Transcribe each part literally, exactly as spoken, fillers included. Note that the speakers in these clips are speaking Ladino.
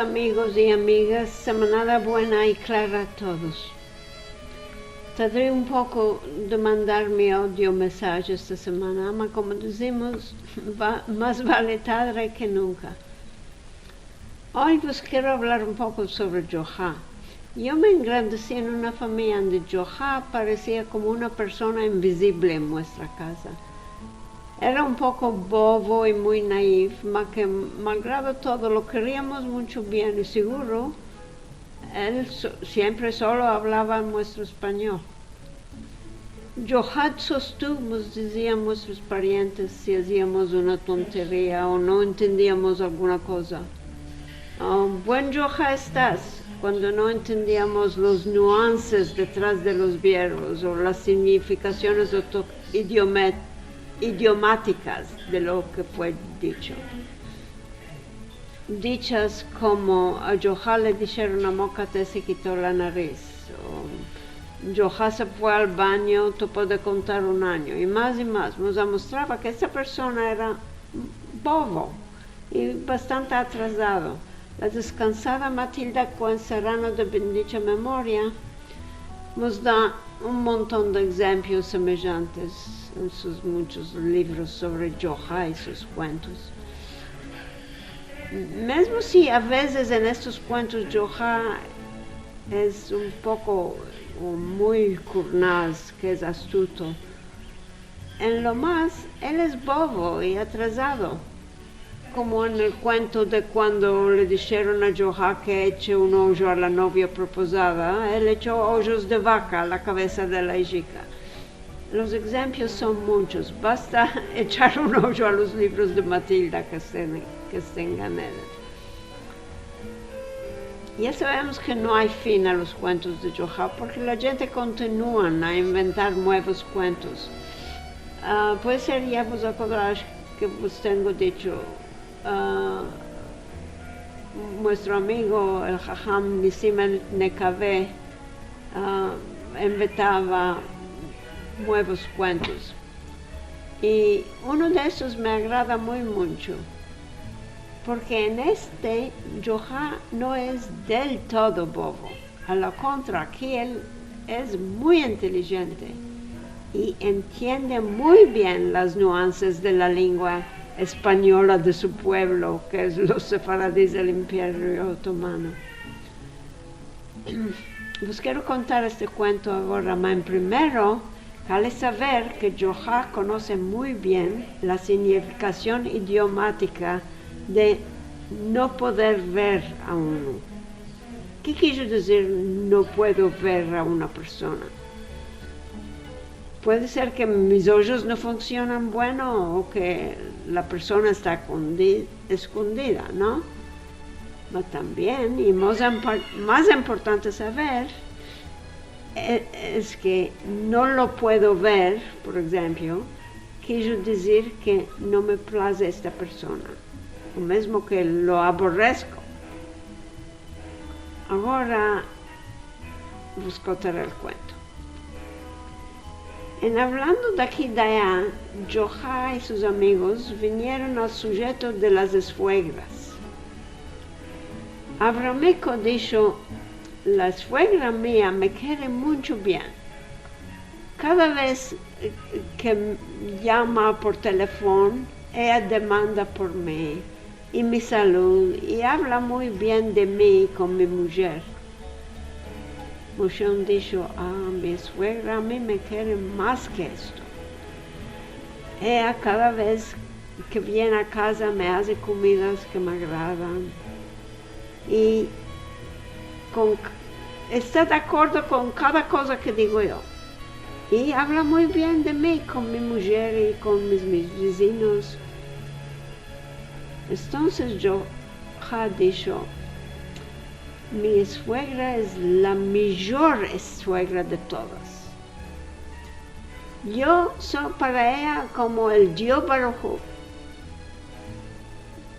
Amigos i amigas, semanada buena i klara a todos. Tardri un poko de mandar mi audio mesaje esta semana, ama komo dizimos, va-, mas vale tadre ke nunka. Oy vos kero avlar un poko sovre Djoha. Yo me engrandesi en una famiya ande Djoha paresia komo una persona invizivle en muestra kaza. Era un poko bovo i muy naif, ma ke malgrado todo lo keriamos muncho bien i seguro, el so-, siempre solo avlava muestro espanyol. Djoha sos tubos, dizian muestros parientes si aziamos una tonteria o no entendiamos alguna koza. Ah, buen Djoha estas, kuando no entendiamos los nuanses detras de los verbos o las signifikasiones oto-, idiome-, idiomaticas de lo ke fue dicho. Dichas komo, a Djoha le disheron a moka te se kito la nariz, o Djoha se fue al banyo, te puedo kontar un anyo, i mas i mas. Mos amostrava ke esta persona era bovo i bastante atrazado. La deskansada Matilda Kuenserano de bendicha memoria mos da un monton de egzempios semejantes en sus munchos livros sovre Djoha i sus kuentos. Mezmo si a vezes en estos kuentos Djoha es un poko o muy kurnaz, ke es astuto, en lo mas el es bovo i atrazado. Komo en el kuento de kuando le disheron a Djoha ke eche un ojo a la novia propozada, el echo ojos de vaka a la kavesa de la ijika. Los egzempios son munchos. Basta echar un ojo a los livros de Matilda Kuenserano, ke esten en Gan Eden. Ya savemos ke no ay fin a los kuentos de Djoha, porke la djente kontinuan a inventar muevos kuentos. Ah, puede ser, ya vos akodrash ke vos tengo dicho, ah, muestro amigo, el haham Nisim el Nekave, ah, inventava muevos kuentos. I uno de estos me agrada muy muncho, porke en este Djoha no es del todo bovo. A la kontra, aki el es muy intelijente i entiende muy bien las nuanses de la lengua espanyola de su puevlo, ke es los sefaradis del Imperio Otomano. Vos kero kontar este kuento agora, ma en primero, kale saver ke Djoha konose muy bien la signifikasion idiomatika de no poder ver a uno. Ke kijo dizir no puedo ver a una persona? Puede ser ke mis ojos no funksionan bueno o ke la persona esta eskundi-, eskundida, no? Ma tambien, i mas impor-, mas importante saver, e-, es ke no lo puedo ver, por enshemplo, kijo dizir ke no me plaze esta persona, o mezmo ke lo aboresko. Agora, vos kontare el kuento. En avlando de aki i de aya, Djoha i sus amigos vinieron al sujeto de las esfuegras. Avramiko disho: "La esfuegra mia me kere muncho bien. Kada vez, eh, ke yama por telefon, eya demanda por mi i mi salud, i avla muy bien de mi kon mi mujer." Moshon disho: "Ah, mi esfuegra a mi me kere mas ke esto. Eya kada vez ke viene a kaza me aze komidas ke me agradan. I kon, esta de akordo kon kada koza ke digo yo. I avla muy bien de mi kon mi mujer i kon mis, mis vizinos." Entonses Djoha disho: "Mi esfuegra es la mijor esfuegra de todas. Yo so para eya komo el Dio Baruhu."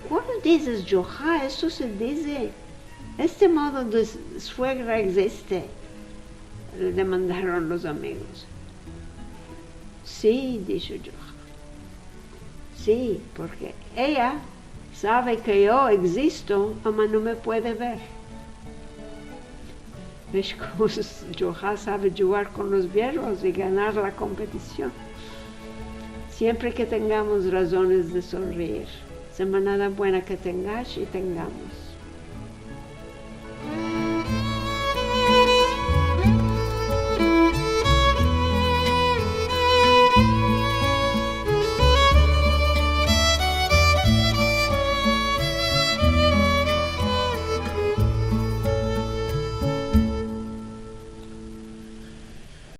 "Kuando dizes, Djoha, esto se dize? Este modo de s-, esfuegra egziste?", le demandaron los amigos. "Si", disho Djoha. "Si, porke eya Save ke yo egzisto, ama no me puede ver. Vesh komo Djoha save djugar kon los verbos i ganar la kompetision. Siempre ke tengamos razones de sonreir. Semanada buena ke tengash i tengamos.